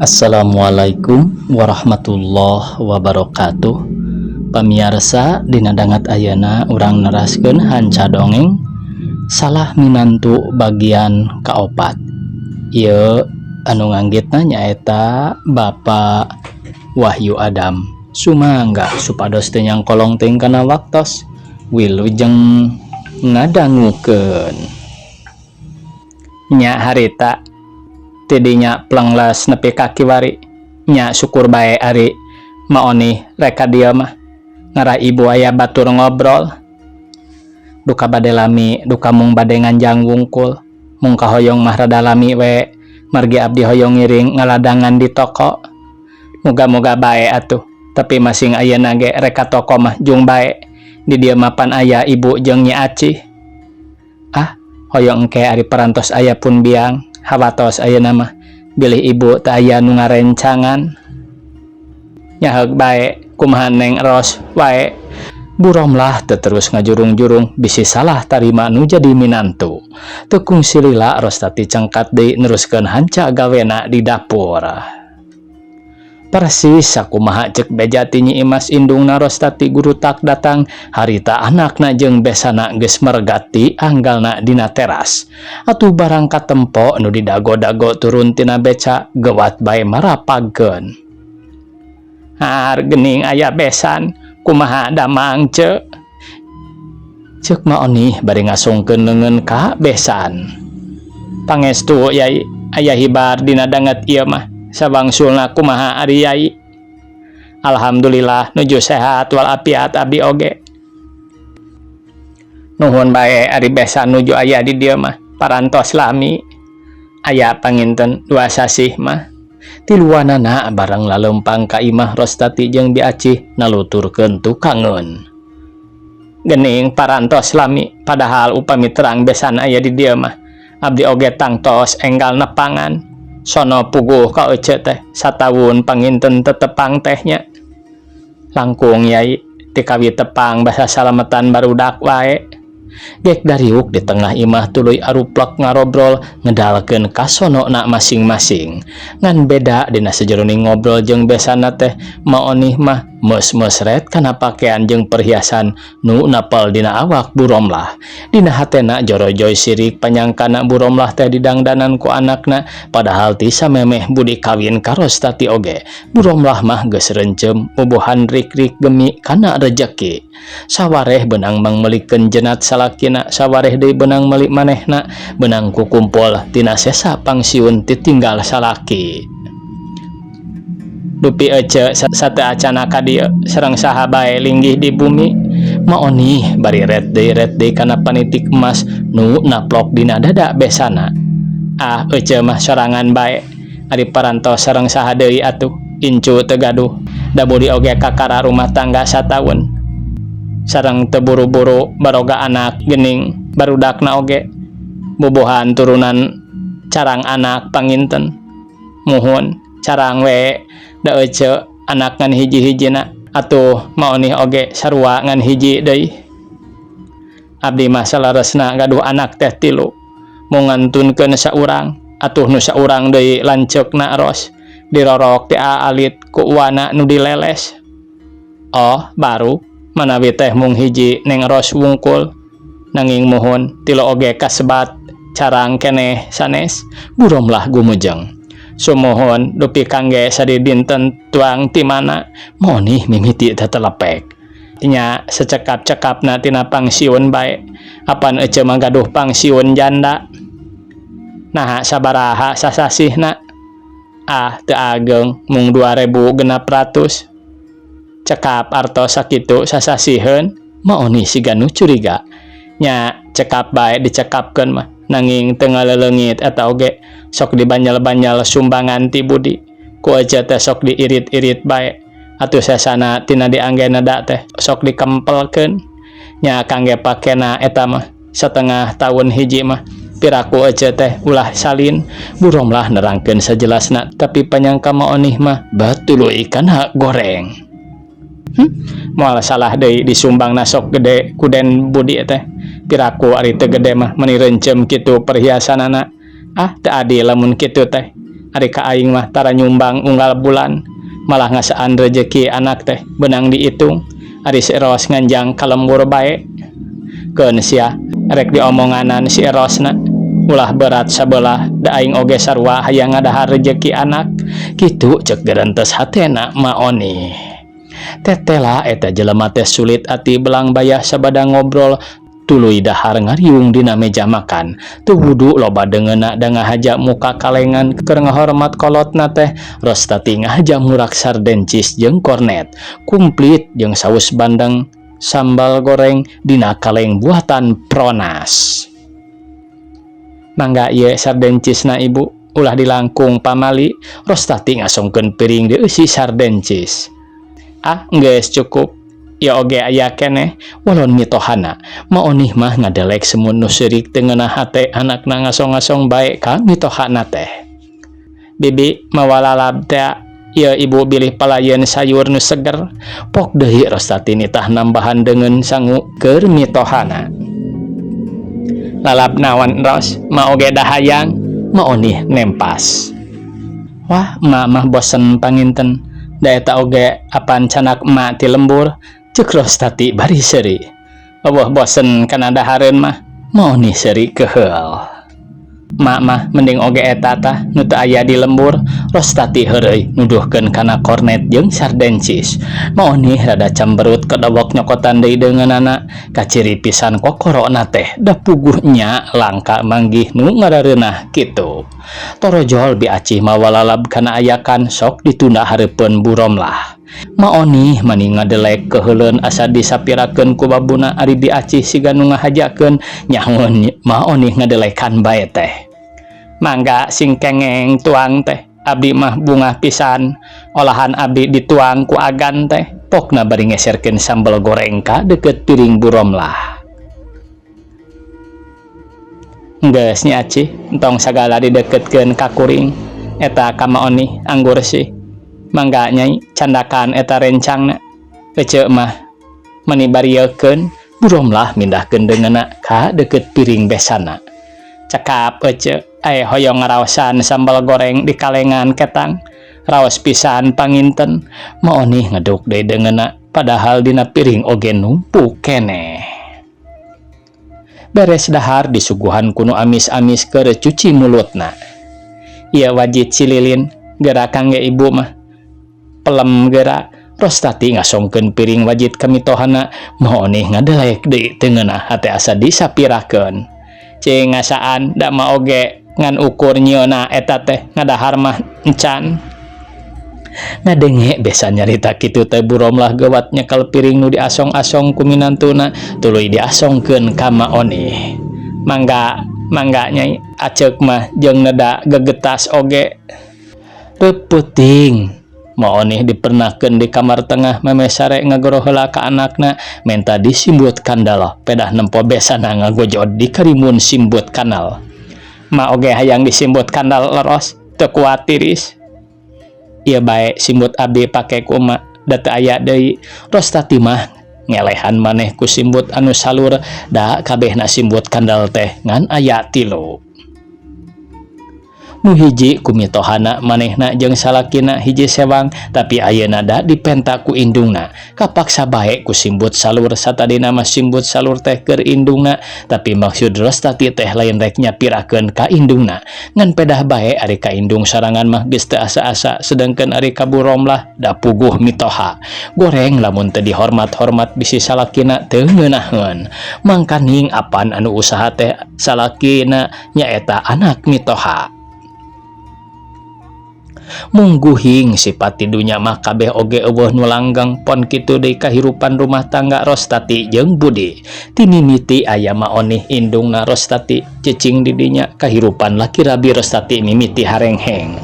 Assalamualaikum warahmatullahi wabarakatuh. Pamiarsa, dina danget ayeuna urang neraskeun hanca dongeng Salah Minantu bagian kaopat. Ieu anu nganggitna nyaeta Bapak Wahyu Adam. Sumangga supados teu nyangkolong teuing kana waktos. Wilujeng ngadangukeun. Nya, harita tidinya plengles nepi ka kiwari nya. Syukur bae ari maoni rek ka dieu mah, ngarah ibu aya batur ngobrol. Duka bade lami, duka mung bade nganjang wungkul. Mung kahoyong mah rada lami we, margi abdi hoyong ngiring ngaladangan di toko. Muga-muga bae atuh, tapi masing ayeuna ge rek ka toko mah jung bae, di dieu mapan aya ibu jeung Nyi Acih. Ah, hoyong engke ari parantos aya pun biang. Hawatos ayeuna mah bilih ibu teu aya nu ngarencangan. Nya heug bae, kumaha Neng Ros wae? Bu Romlah teu terus ngajurung-jurung bisi salah tarima nu jadi minantu. Teu kungsi lila Rostati cengkat deui neruskeun hanca gawena di dapur. Persis sakumaha cek beja ti Nyi Imas, indungna Rostati gurutak datang harita anakna jeung besana geus mergat ti anggalna dina teras. Atuh barang katempo nu didago-dago turun tina beca, gewat bae marapagkeun. "Har, gening aya besan, kumaha damang, Ce?" Cek Maoni bari ngasungkeun leungeun ka besan. "Pangestu, Yai, aya hibar dina danget ieu mah. Sawangsulna kumaha ari Yai?" "Alhamdulillah, nuju sehat walafiat abdi oge. Nuhun bae ari besan nuju aya di dieu mah, parantos lami?" "Aya panginten 2 sasih mah." Tiluanana bareng lalempang ka imah Rostati jeung Bi Acih naluturkeun tukangeun. "Gening parantos lami, padahal upami terang besan aya di dieu mah abdi oge tangtos enggal nepangan. Sono puguh ka ece teh satawun panginten teu tepang teh nya?" "Langkung, Yai, ti kawit tepang basa salametan barudak wae." Gek dariuk di tengah imah tuluy aruplek ngarobrol ngedalkeun kasonona masing-masing. Ngan beda dina sajeroning ngobrol jeung besana teh, Maonih mah meus-meusret kana pakaian jeung perhiasan nu napel dina awak Bu Romlah. Dina hatena jorojoy sirik panyangkana Bu Romlah teh didangdanan ku anakna, padahal ti samemeh Budi kawin ka Rostati oge Bu Romlah mah geus rencem bubuhan rik-rik gemi kana rejeki. Sawareh beunang mangmelikeun jenat salakina, sawareh deui beunang meuli manehna, beunang kukumpul tina sesa pangsiun titinggal salaki. "Dupi ece sateuacana ka dieu sareng saha bae linggih di bumi?" Maonih bari ret deui ret deui kana panitik emas nu naplok dina dada besana. "Ah, ece mah sorangan bae. Ari parantos sareng saha deui atuh, incu teu gaduh. Da Budi oge kakara rumah tangga sataun. Sareng teu buru-buru baroga anak gening barudakna oge. Bubuhan turunan carang anak panginten." "Muhun, carang we, da ece anak ngan hiji-hijina, atuh Maonih oge sarua ngan hiji deui. Abdi mah saleresna gaduh anak teh tilu, mung ngantunkeun saurang, atuh nu saurang deui lanceukna Ros, dirorok ti alit ku uwana nu dileles." "Oh, baru manawi teh mung hiji Neng Ros wungkul, nanging muhun, tilu oge kasebat carang keneh sanes?" Bu Romlah gumujeng. "Sumuhun, dupi kangge sadidinten tuang ti mana?" Maonih mimiti tetelepek. "Nya, secekap-cekapna tina pangsiun bae, apan ece mah gaduh pangsiun janda." "Naha sabaraha sasasihna?" "Ah, teu ageng, mung 2.600." "Cekap artos sakitu sasasiheun?" Maonih siga nu curiga. "Nya, cekap bae dicekapkeun mah, nanging teu ngaleleungit eta oge, sok dibanyal-banyal sumbangan ti Budi. Ku ece teh sok diirit-irit bae, atuh sesana tina diangge neda teh sok dikempelkeun. Nya, kangge pakena eta mah satengah taun hiji mah piraku ece teh ulah salin." Bu Romlah nerangkeun sajelasna, tapi panyangka Maonih mah batuluy kana goreng. "Moal salah deui disumbangna sok gede ku Den Budi teh. Piraku ari teu gede mah, meuni reuncem kitu perhiasanana. Ah, teu adil lamun kitu teh." Ari ka aing mah tara nyumbang unggal bulan malah ngasaan rejeki anak teh beunang diitung. Ari si Eros nganjang ka lembur bae. Keun sia rek diomonganan si Erosna ulah berat sabelah da aing oge sarua hayang ngadahar rejeki anak. Kitu cek gerentes hatena Ma Oni. Tetela eta jelema teh sulit ati belang bayah sabada ngobrol tuluy dahar ngariung dina meja makan. Teu wudu loba deungeunna da ngahaja muka kalengan keur ngahormat kolotna teh. Rostati ngahaja murak sardencis jeung kornet kumplit jeung saus bandeng sambal goreng dina kaleng buatan Pronas. Mangga ieu sardencisna ibu ulah dilangkung pamali. Rostati ngasongkeun piring dieusi sardencis. Ah geus cukup. Ieu oge aya keneh walon mitohana. Ma Onih mah ngadelek semun nu seurik teu ngeunah hate anakna ngasong-ngasong bae ka mitohana teh. Bibi mawa lalab tea ieu ibu bilih palayeun sayur nu seger. Pok deui Rostati nitah nambahan deungeun sangu keur mitohana. Lalab naon Ros, ma oge da hayang. Ma Onih nempas. Wah, emak mah bosen panginten. Da eta oge apan canak emak ti lembur. Cek Rostati bari seuri. Eueuh bosen kana dahareun mah. Ma Onih seuri keheul. Mak mah mending oge eta tah nu teu aya di lembur. Rostati heureuy nuduhkeun kana kornet jeung sardencis. Ma Onih rada cemberut kedewek nyokotan deui deungeunana. Kaciri pisan kokorona teh da puguh nya langka manggih nu ngarareunah kitu. Torojol Bi Acih mawa lalab kana ayakan sok ditunda hareupeun Bu Romlah. Ma Onih mani ngadelek keheuleun asa disapirakeun ku babuna ari Bi Acih siga nu ngahajakeun nyahoeun Ma Onih ngadelekan bae teh. Mangga sing kengeng tuang teh abdi mah bungah pisan olahan abdi dituang ku agan teh. Pokna bari ngeserkeun sambal goreng ka deukeut piring Bu Romlah. Geus nya Acih entong sagala dideketkeun ka kuring eta ka Ma Onih anggur sih. Mangga nyai candakan eta rencangna. Ece mah mani bariekeun Bu Romlah mindahkeun deungeunna ka deukeut piring besana. Cekap ece aya hoyong ngaraosan sambal goreng di kalengan ketang. Raos pisan panginten. Ma Onih ngeduk deui deungeunna padahal dina piring oge numpuk keneh. Beres dahar disuguhan ku nu amis-amis keur cuci mulutna. Ieu wajit cililin geura kangge ibu mah. Pelem geura. Rostati ngasongkeun piring wajit ka mitohana. Ma Onih ngadelek deui teu ngeunah hate asa disapirakeun. Cing ngasaan da ma oge ngan ukur nyieuna eta teh ngadahar mah encan. Ngadenge besa nyarita kitu teh Bu Romlah geuwat nyekel piring nu diasong-asong ku minantuna tuluy diasongkeun ka Ma Onih. Mangga mangga nyai aceuk mah jeung neda gegetas oge. Reuputing. Ma Onih dipernakeun di kamar tengah memeh sare ngagoro heula ka anakna menta disimbut kandal pedah nempo besana ngagojod di karimun simbut kanal. Ma oge hayang disimbut kandal leros teu kuat tiris. Ieu bae simbut abdi pake ku emak da teu aya deui. Rostati mah ngelehan maneh ku simbut anu salur da kabehna simbut kandal teh ngan aya 3. Nu hiji ku mitohana manehna jeung salakina hiji sewang tapi ayeuna da dipenta ku indungna. Kapaksa bae ku simbut salur satadina mah simbut salur teh keur indungna tapi maksud Rostati teh lain rek nyapirakeun ka indungna. Ngan pedah bae ari ka indung sarangan mah geus teu asa-asa sedengkeun ari ka Bu Romlah da puguh mitoha. Goreng lamun teu dihormat-hormat bisi salakina teu ngeunaheun. Mangkaning apan anu usaha teh salakina nyaeta anak mitoha. Mungguhing sifat ti dunya mah kabeh oge eueuh nu langgeng pon kitu deui kahirupan rumah tangga Rostati jeung Budi. Ti mimiti aya Ma Onih indungna Rostati cicing di dinya kahirupan laki rabi Rostati mimiti harengheng.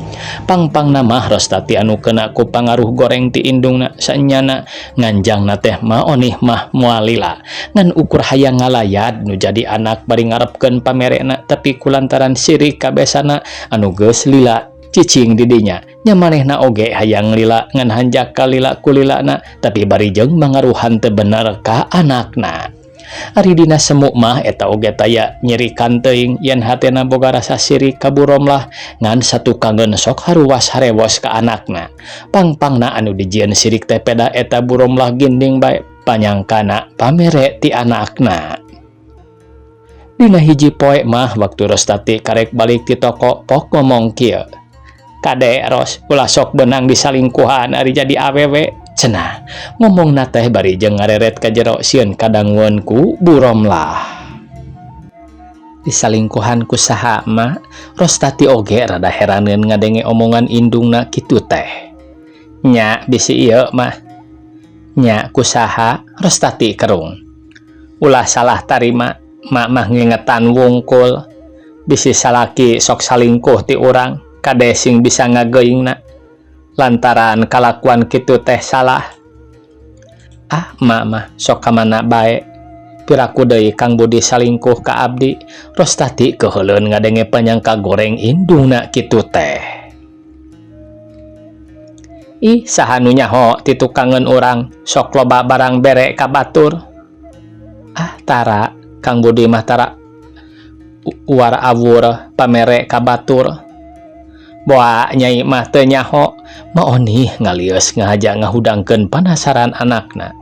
Pangpangna mah Rostati anu kena ku pangaruh goreng ti indungna sanyana nganjangna teh Ma Onih mah moal lila. Ngan ukur hayang ngalayat nu jadi anak bari ngarepkeun pamerena tapi kulantaran sirik ka besana anu geus lila cicing di dinya. Nya manehna oge hayang lila ngan hanjak ka lila kulilana tapi bari jeung mangaruhan teu bener ka anakna. Ari dina semu mah eta oge taya nyirikan teuing yen hatena boga rasa sirik ka Bu Romlah ngan satukangeun sok haruwas harewos ka anakna. Pang-pangna anu dijieun sirik teh peda eta Bu Romlah ginding bae panyangkana pamere ti anakna. Dina hiji poe mah waktu Rostati karek balik ti toko pok ngomong kieu. Kade Ros, ulah sok beunang disalingkuhan ari jadi awewe cenah. Ngomongna teh bari jeung ngareret ka jero sieun kadangueun ku Bu Romlah. Disalingkuhan ku saha ma? Rostati oge rada heraneun ngadenge omongan indungna kitu teh. Nya bisi ieu mah. Nya ku saha? Rostati kerung. Ulah salah tarima, mak mah ngingetan wungkul. Bisi salaki sok salingkuh ti urang, kade sing bisa ngageuingna. Lantaran kalakuan kitu teh salah. Ah, mak mah sok kamana bae. Piraku deui Kang Budi salingkuh ka abdi. Rostati keuheuleun ngadenge panyangka goreng indungna kitu teh. Ih, saha nu nyaho ti tukangeun urang sok loba barang bere ka batur. Ah, tara Kang Budi mah tara uar awur pamere ka batur. Boa nyai mah teu nyaho. Maonih ngalius ngahaja ngahudangkeun panasaran anakna.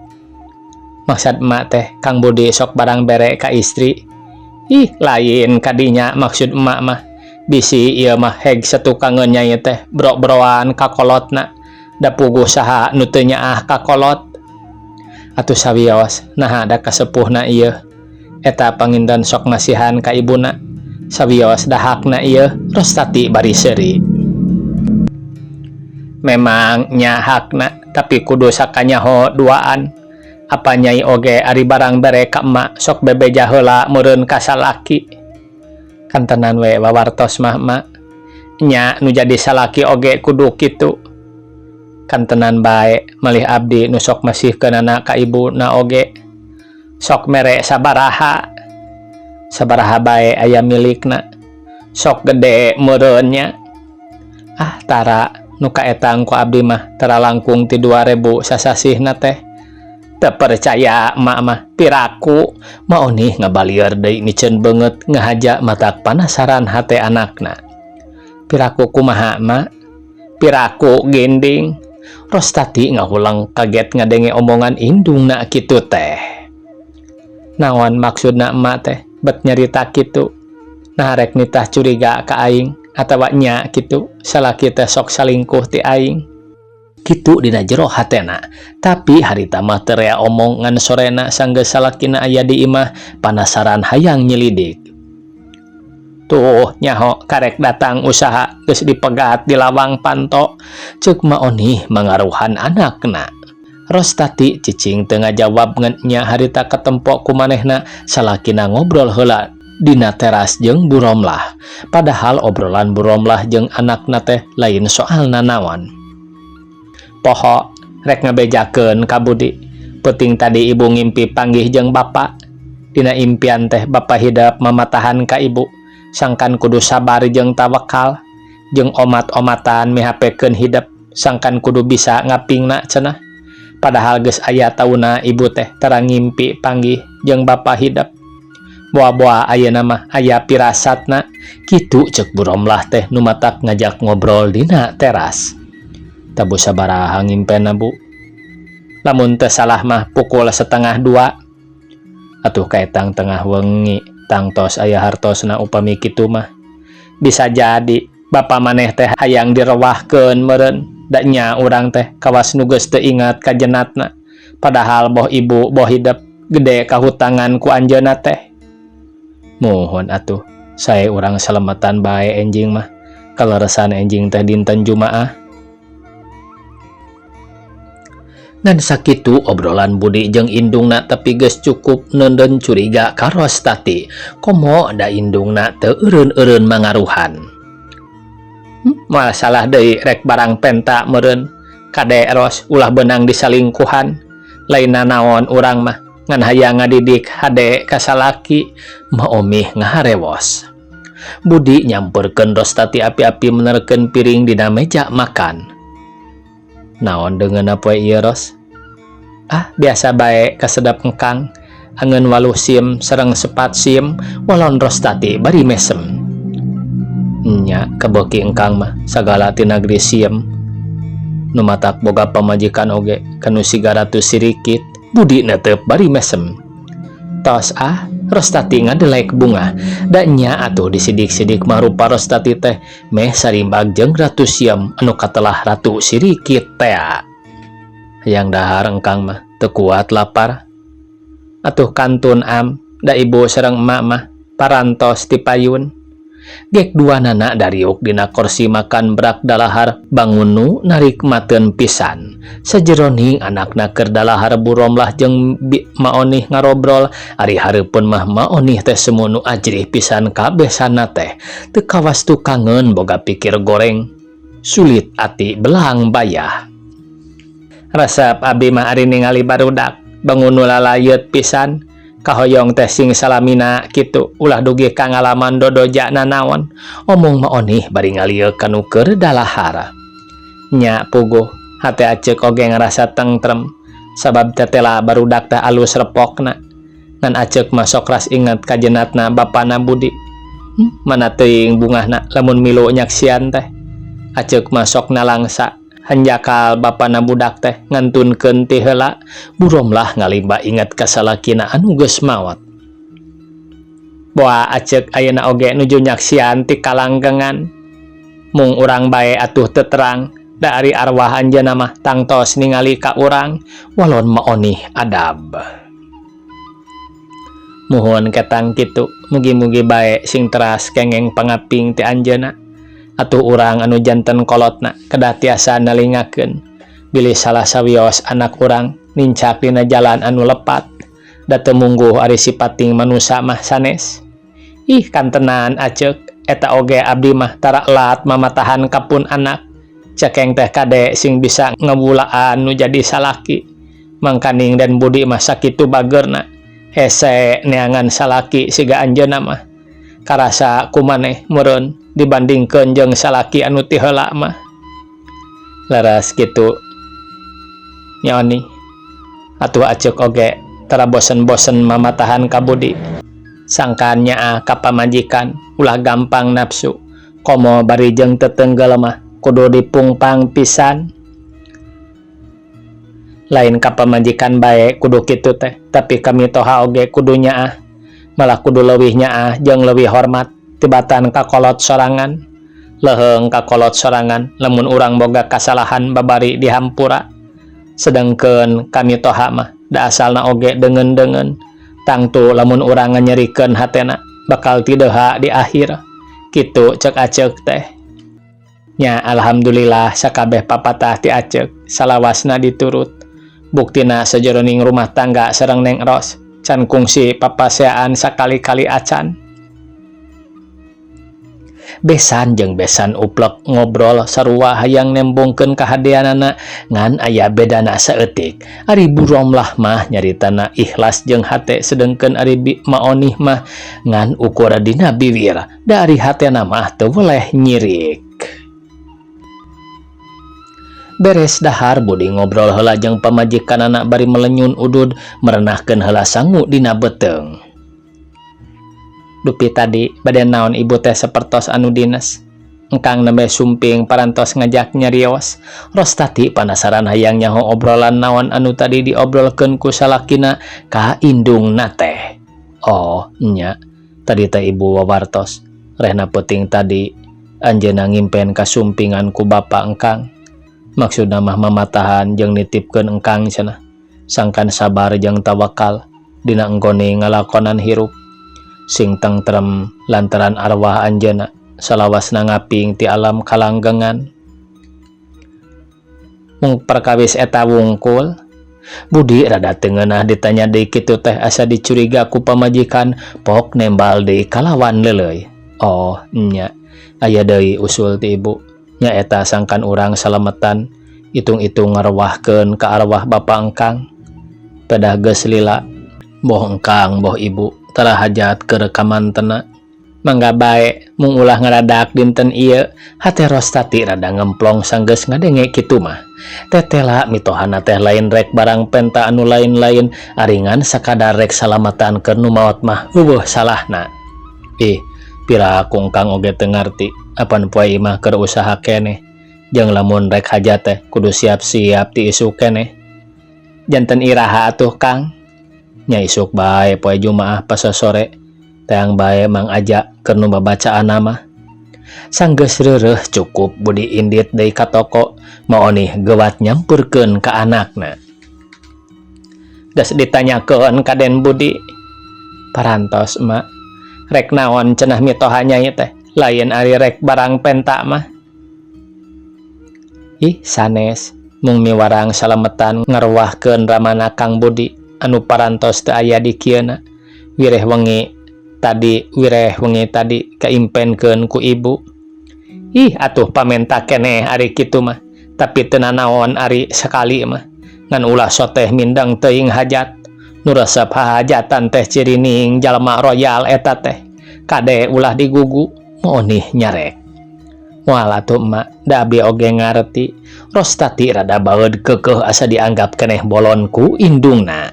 Maksud emak teh Kang Budi sok barang bere ka istri. Ih, lain kadinya maksud emak mah. Bisi ieu mah heg satukangeun nyai teh bro-broan ka kolotna. Da puguh saha nu teu nyaah ka kolot. Atuh sawios naha da kasepuhna ieu. Eta panginten sok masihan ka ibuna. Sawios dahakna ieu Rostati bari seuri. Memang nya hakna tapi kudu sakanyaho duaan. Apa nyai oge ari barang bere ka emak sok bebeja heula meureun ka salaki. Kantenan we wawartos mah emak. Nya nu jadi salaki oge kudu kitu. Kantenan bae malih abdi nu sok masihkeunana ka ibuna oge. Sok mere sabaraha. Sabaraha bae aya milikna. Sok gede meureun nya. Ah tara nu kaetang ku abdi mah tara langkung ti 2000 sasasihna teh. Teu percaya emak mah piraku. Maonih ngabalieur deui miceun beungeut ngahaja matak panasaran hate anakna. Piraku kumaha mak? Piraku ginding. Rostati ngahulang kaget ngadenge omongan indungna kitu teh. Naon maksudna emak teh bet nyarita kitu? Nah rek nitah curiga ka aing atawa nya kitu salaki teh sok salingkuh ti aing. Kitu dina jero hatena. Tapi harita mah teu rea omong ngan sorena sanggeus salakina aya di imah panasaran hayang nyelidik. Tuh nyaho karek datang usaha geus dipegat di lawang panto ceuk Maonih mangaruhan anakna. Rostati cicing teu ngajawab ngan nya harita katempo ku manehna salakina ngobrol heula dina teras jeung Bu Romlah. Padahal obrolan Bu Romlah jeung anakna teh lain soal nanaon. Poho rek ngabejakeun ka Budi. Peuting tadi ibu ngimpi panggih jeung bapa. Dina impian teh bapa hidep mamatahan ka ibu. Sangkan kudu sabar jeung tawakal jeung omat-omatan mihapekeun hidep sangkan kudu bisa ngapingna cenah. Padahal geus aya tauna ibu teh tara ngimpi panggih jeung bapa hidep. Boa-boa ayeuna mah aya pirasatna kitu ceuk Bu Romlah teh nu matak ngajak ngobrol dina teras. Tabu sabaraha ngimpena Bu. Lamun teu salah mah pukul 1:30. Atuh kaetang tengah wengi tangtos aya hartosna upami kitu mah. Bisa jadi bapa maneh teh hayang direwahkeun meureun. Da nya urang teh kawas nu geus teu ingat ka jenatna. Padahal boh ibu boh hidep gede kahutangan ku anjeunna teh. Muhun atuh sae urang salamatan bae enjing mah. Kaleresan enjing teh dinten Jumaah. Ngan sakitu obrolan Budi jeung indungna tapi geus cukup neundeun curiga ka Rostati. Komo da indungna teu eureun-eureun mangaruhan. Moal salah deui rek barang penta meureun. Kade Ros ulah beunang disalingkuhan. Lain nanaon urang mah ngan hayang ngadidik hade ka salaki. Maomih ngaharewos. Budi nyamperkeun Rostati api-api menerkeun piring dina meja makan. Naon deungeunna poe ieu Ros? Ah, biasa bae kasedap engkang. Angeun waluh siem sareng sepat siem walon Rostati bari mesem. Nya kabeuki engkang mah sagala ti nagri siem. Nu matak boga pamajikan oge kanu siga Ratu Sirikit, Budi netep bari mesem. Tos ah, Rostati ngadelek bungah. Da nya atuh disidik-sidik mah rupa Rostati teh meh sarimbag jeung Ratu Siem anu katelah Ratu Sirikit tea. Hayang dahar engkang mah teu kuat lapar. Atuh kantun am, da ibu sareng emak mah parantos ti payun. Gek duanana dariuk dina korsi makan brak dalahar bangunu narik mateun pisan. Sajeroning anakna keur dalahar Bu Romlah jeung Bi Maonih ngarobrol, ari hareupeun mah Maonih teh semu nu ajrih pisan ka besanna teh. Teu kawas tukangeun boga pikir goreng. Sulit ati belang bayah. Resep abdi mah ari ningali barudak bangunu lalayeut pisan. Kahoyong teh sing salamina kitu ulah dugi ka ngalaman dodoja nanaon. Omong Maonih bari ngalieuk ka nu keur dalahar. Nya puguh hate aceuk oge ngarasa tengrem sabab tetela barudak teh alus repokna. Ngan aceuk mah sok ras inget ka jenatna bapana Budi. Mana teuing bungahna lamun milu nyaksian teh. Aceuk mah sok nalangsa hanjakal bapana budak teh ngantunkeun ti heula. Bu Romlah ngalimba inget ka salakina anu geus maot. Boa aceuk ayeuna oge nuju nyaksian ti kalanggengan. Mung urang bae atuh teu terang da ari arwah anjeunna mah tangtos ningali ka urang walon Maonih adab. Muhun ketang kitu mugi-mugi bae sing teras kengeng pangaping ti anjeunna. Atuh urang anu janten kolotna kedah tiasa nalingakeun bilih salah sawios anak urang nincak dina jalan anu lepat da teu mungguh ari sipating manusa mah sanes. Ih kantenan aceuk eta oge abdi mah tara lat mamatahan ka pun anak. Cekeng teh kade sing bisa ngawulaan nu jadi salaki. Mangkaning dan Budi mah sakitu bageurna. Hese neangan salaki siga anjeunna mah. Karasa kumaneh meureun dibandingkeun jeung salaki anu ti heula mah. Leres kitu nya Oni. Atuh aceuk oge tara bosen-bosen mamatahan ka Budi. Sangkan nyaah ka pamajikan ulah gampang nafsu. Komo bari jeung tetenggel mah kudu dipungpang pisan. Lain ka pamajikan bae kudu kitu teh, tapi ka mitoha oge kudu nyaah. Malah kudu leuwih nyaah jeung leuwih hormat tibatan ka kolot sorangan. Leuheung ka kolot sorangan lamun urang boga kasalahan babari dihampura. Sedengkeun ka mitoha mah da asalna oge deungeun-deungeun. Tangtu lamun urang nganyerikeun hatena bakal tideha di akhir. Kitu ceuk aceuk teh. Nya alhamdulillah sakabeh papatah ti aceuk salawasna diturut. Buktina sajeroning rumah tangga sareng Neng Ros can kungsi papaseaan sakali-kali acan. Besan jeung besan uplek ngobrol sarua hayang nembongkeun kahadeanana ngan aya bedana saeutik. Ari Bu Romlah mah nyaritana ikhlas jeung hate sedengkeun ari Bi Maonih mah ngan ukur dina biwir da ari hatena mah teu weleh nyirik. Beres dahar Budi ngobrol heula jeung pamajikanana bari melenyun udud merenahkeun heula sangu dina beuteung. Dupi tadi bade naon ibu teh sapertos anu dines. Engkang nembe sumping parantos ngajak nyarios. Rostati panasaran hayang nyaho obrolan naon anu tadi diobrolkeun ku salakina ka indungna teh. Oh nya, tadi teh ibu wawartos. Rehna peuting tadi anjeunna ngimpen kasumpingan ku bapa engkang. Maksudna mah mamatahan jeung nitipkeun engkang cenah. Sangkan sabar jeung tawakal dina enggone ngalakonan hirup. Sing tengtrem lantaran arwah anjeunna salawasna ngaping ti alam kalanggengan. Mung perkawis eta wungkul, Budi rada teu ngeunah ditanya deui kitu teh asa dicuriga ku pamajikan pok nembal deui kalawan leuleuy. Oh nya, aya deui usul ti ibu. Nyaeta sangkan urang salametan itung-itung ngarwahkeun ka arwah bapa engkang. Pedah geus lila, boh engkang boh ibu tara hajat ke rekaman tena. Mangga bae mung ulah ngadadak dinten ieu. Hate Rostati rada ngemplong sanggeus ngadenge kitu mah. Tetela mitohana teh lain rek barang penta anu lain-lain ari ngan sakadar rek salamatan keur nu maot mah eueuh salahna. Ih, piraku engkang oge teu ngarti apan poe ieu mah keur usaha keneh. Jeung lamun rek hajat teh kudu siap-siap ti isuk keneh. Janten iraha atuh Kang? Nya isuk bae poe Jumaah pasasore. Teang bae Mang Aja keur nu babacaanna mah. Sanggeus reureuh cukup Budi indit deui ka toko, maonih geuwat nyampeurkeun ka anakna. Geus ditanyakeun ka Den Budi. Parantos emak. Rek naon cenah mitoha nyai teh, lain ari rek barang penta mah. Ih sanes, mung miwarang salametan ngaruwahkeun ramana Kang Budi anu parantos teu aya di kieuna. Wireh wengi tadi wireh wengi tadi kaimpenkeun ku ibu. Ih atuh pamenta keneh ari kitu mah, tapi teu nanaon ari sakali mah. Ngan ulah soteh mindeng teuing hajat. Nu resep hahajatan teh cirining jalma royal eta teh. Kade ulah digugu, maonih nyarek. Moal atuh emak, da abi oge ngarti. Rostati rada baeud keukeuh asa dianggap keneh bolon ku indungna.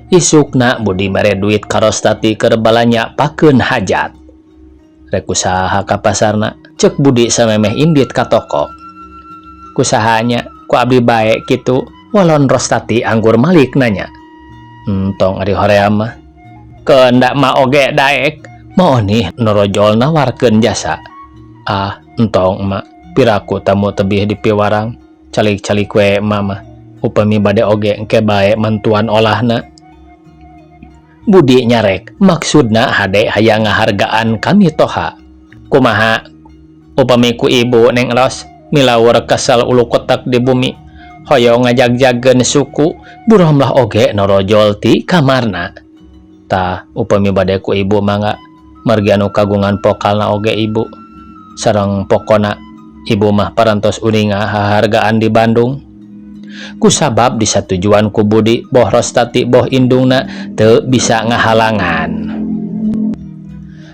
Isukna Budi mere duit ka Rostati keur balanja pakeun hajat. Rek kusaha ka pasarna, ceuk Budi samemeh indit ka toko. Kusaha nya, ku abdi bae kitu, walon Rostati anggur malik nanya. Entong ari hoream mah. Keun da ma oge daek, maonih norojol nawarkeun jasa. Ah, entong emak, piraku tamu tebih di piwarang, calik-calik we emak mah. Upami bade oge engke bae mantuan olahna. Budi nyarek, maksudna hade hayang ngahargaan ka mitoha. Kumaha upami ku ibu Neng Ros milaur kesel ulu kotak di bumi, hoyong ngajag-jagkeun suku, buromlah oge norojol ti kamarna. Tah, upami bade ku ibu mangga, margi anu kagungan pokalna oge ibu. Sareng pokona ibu mah parantos uninga hahargaan di Bandung. Kusabab disatujuan ku Budi boh Rostati boh indungna teu bisa ngahalangan.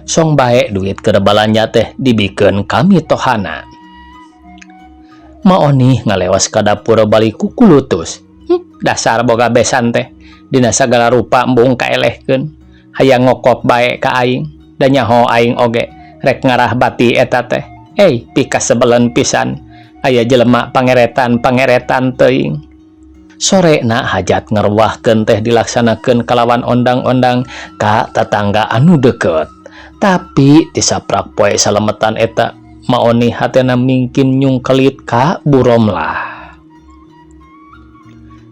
Song bae duit keur balanja teh dibikeun ka mitohana. Maonih ngalewas ka dapur balik kukulutus. Dasar boga besan teh dina sagala rupa embung kaelehkeun. Hayang ngokop bae ka aing, da nyaho aing oge rek ngarah bati eta teh. Ei, pikasebelen pisan. Aya jelema pangeretan-pangeretan teuing. Sorena hajat ngarwahkeun teh dilaksanakeun kalawan ondang-ondang ka tatangga anu deukeut. Tapi tisaprak poe salemetan eta maoni hatena mingkin nyungkelit ka Buromlah.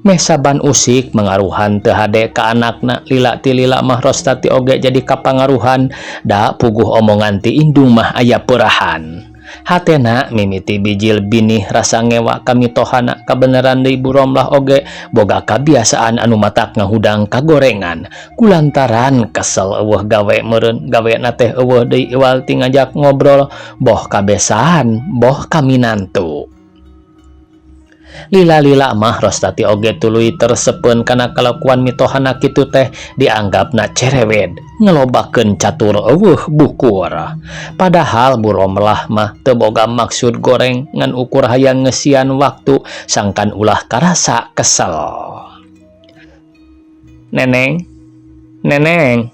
Meh saban usik mangaruhan teu hade ka anakna lila ti lila mah Rostati oge jadi kapangaruhan da puguh omongan ti indung mah aya peurahan. Hatena mimiti bijil binih rasa ngewa ka mitohana kabeneran deui Buromlah oge boga kabiasaan anu matak ngahudang kagorengan kulantaran kesel eueuh gawe meureun gawena teh eueuh deui iwal ti ngajak ngobrol boh kabesan boh kaminantu. Lila-lila mah Rostati oge tuluy tersepeun kana kalakuan mitohana kitu teh dianggapna cerewet ngelobakeun catur eueuh bukur. Padahal Buromlah mah teu boga maksud goreng ngan ukur hayang ngeusian waktu sangkan ulah karasa kesel. Neneng, neneng,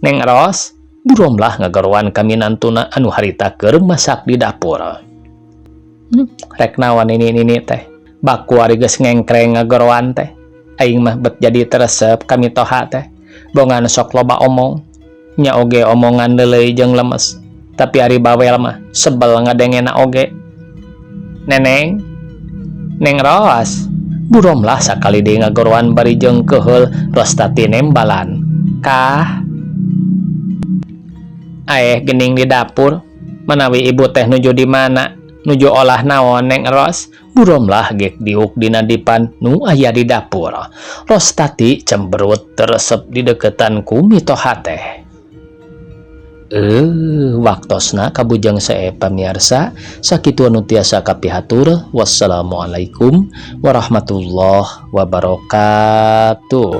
Neng Ros, Buromlah ngagaroan kaminantuna anu harita keur masak di dapur. Rek naon nini-nini teh? Baku ari geus ngengkreng ngagoroan teh. Aing mah bet jadi teresep ka mitoha teh. Bongan sok loba omong. Nya oge omongan deuleuy jeung lemes. Tapi ari bawel mah sebel ngadengena oge. Neneng, Neng Ros, Buromlah sakali deui ngagoroan bari jeung keuheul Rostati nembalan. Kah? Aeh geuning di dapur. Manawi ibu teh nuju di mana? Nuju olah naon Neng Ros? Buromlah gek diuk dina dipan nu aya di dapur. Rostati cemberut teresep di deketan ku mitoha teh. Waktosna kabujang sae pamiarsa sakitu anu tiasa kapihatur. Wassalamualaikum warahmatullahi wabarakatuh.